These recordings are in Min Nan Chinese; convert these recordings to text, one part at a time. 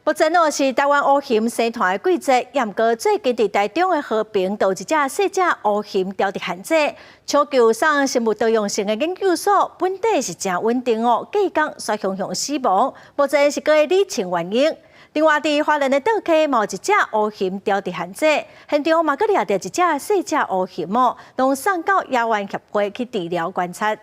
目前哦是台灣烏熊生湠的季節，毋過最近佇台中的和平，就有一隻細隻烏熊牢佇限制，搶救送生物多樣性的研究所，本底是誠穩定哦，隔工煞雄雄死亡，目前是閣咧理清原因。另外，佇花蓮的桌溪嘛有一隻烏熊牢佇限制，現場嘛閣掠著一隻細隻烏熊哦，攏送到野猿協會去治療觀察。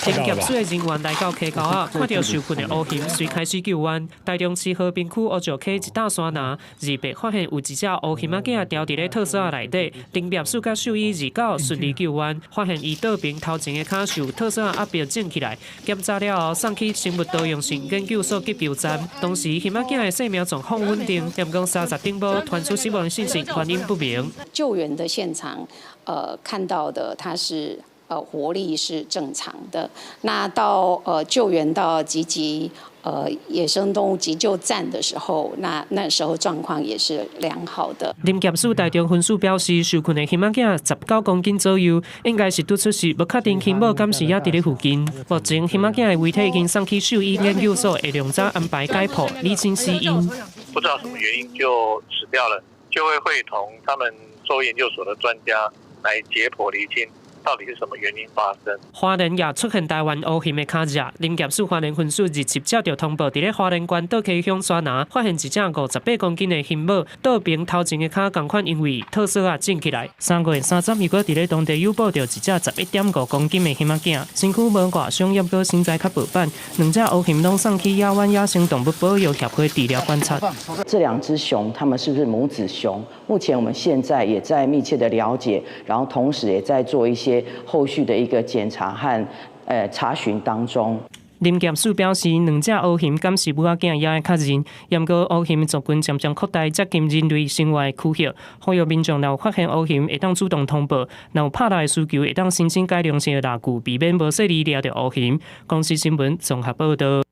林業署的人員來到溪溝仔，看著受困的烏熊，隨開始救援。台中市和平區烏石溪一大山林，28發現有一隻烏熊仔囝牢佇咧套索仔內底。林業署佮獸醫29順利救援，發現伊倒爿頭前的跤受套索仔壓迫腫起來。檢查了後，送去生物多樣性研究所急救站。當時熊仔囝的生命狀況穩定，毋過30頂晡傳出死亡信息，原因不明。救援的現場，看到的他是活力是正常的。那到救援到集集野生動物急救站的時候，那時候狀況也是良好的。林業署台中分署表示，受困的熊仔囝19公斤左右，應該是拄出世，無確定熊母敢是猶佇咧附近。目前熊仔囝的遺體已經送去獸醫研究所，下量早安排解剖理清死因。不知道什麼原因就死掉了，就會會同他們獸醫研究所的專家來解剖釐清，到底是什麼原因發生？花蓮也出現台灣烏熊的跤跡，林業署花蓮分署27接著通報，佇咧花蓮縣桌溪鄉山林發現一隻58公斤的熊母，倒爿頭前的跤仝款因為套索仔腫起來。3月30又閣佇咧當地誘捕著一隻11.5公斤的熊仔囝，身軀無外傷，猶閣身材較飽滿。兩隻烏熊攏送去野灣野生動物保育協會治療觀察。這兩隻熊，它們是不是母子熊？目前我們現在也在密切的了解，然後同時也在做一些後續的一個檢查和查詢當中。林業署表示，兩隻烏熊敢是母仔囝也愛確認，毋過烏熊族群漸漸擴大，接近人類生活的區域，呼籲民眾若有發現烏熊，會當主動通報；若有拍獵的需求，會當申請改良性的獵具，避免無細膩掠著烏熊。公視新聞綜合報導。